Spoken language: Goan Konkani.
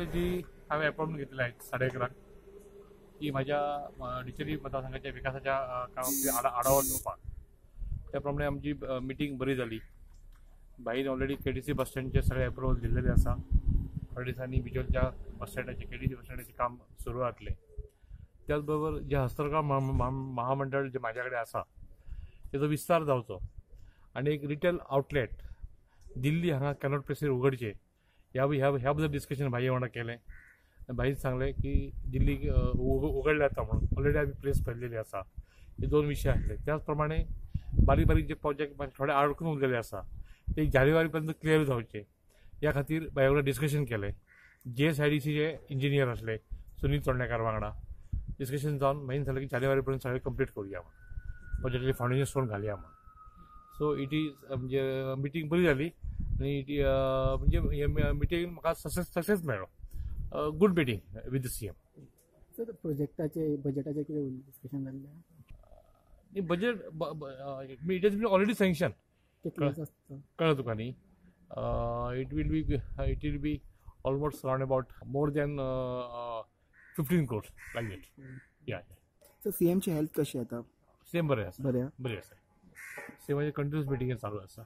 जी हांवें अपॉइंटमेंट घेतलेली आहे 11.5 लाख ही म्हाज्या डिचेरी मतदारसंघाच्या विकासाच्या कामाक आढावा घेवपाक. त्या प्रमाणे आमची मिटींग बरी जाली. भाईन ऑलरेडी केडीसी बस स्टँडचे सगळे अप्रुवल दिल्लेले आसा. थोड्या दिसांनी बिचोलच्या बस स्टँडाचे, केडीसी बस स्टँडाचें काम सुरू जातलें. त्याच बरोबर जे हस्तकला महामंडळ जे म्हाज्या कडेन आसा तेजो विस्तार जावचो आनी एक रिटेल आउटलेट दिल्ली हांगा कॅनॉट प्लेसीर उगडचे, ह्या ह्या ह्या बद्दल डिस्कशन भाई वांगडा केलें. भाईन सांगलें की दिल्ली उगडले जाता म्हणून. ऑलरेडी आमी प्लेस पळयलेली आसा. हे दोन विशय आसले. त्याच प्रमाणे बारीक बारीक जे प्रोजेक्ट थोडे आडकून उरलेले आसा ते जानेवारी पर्यंत क्लियर जावचे ह्या खातीर भाई वांगडा डिस्कशन केलें. जीएसआयडीसीचे इंजिनियर आसले सुनील चोडणेकार वांगडा डिस्कशन जावन भाईन सांगलें की जानेवारी पर्यंत सगळें कंप्लीट करुया म्हणून, प्रोजेक्टाचे फावंडेशन स्टोन घालया म्हणून. सो it is म्हणजे मिटींग बरी जाली आनी it म्हणजे हे मिटींग म्हाका सक्सेस सक्सेस मेळ्ळो. Good meeting with the CM. Sir, प्रोजेक्टाचे बजेटाचे कितें डिस्कशन जाल्लें? Budget, it has been already sanction. कितलें आसता? कळ्ळें तुका न्ही? It will be almost around about more than 15 crores like that, yeah. Sir, सीएमची हेल्थ कशी आता? सेम बरें आसा. बरें. बरी आसा. सीएमाचे कंटिन्युअस मिटींग चालू आसा.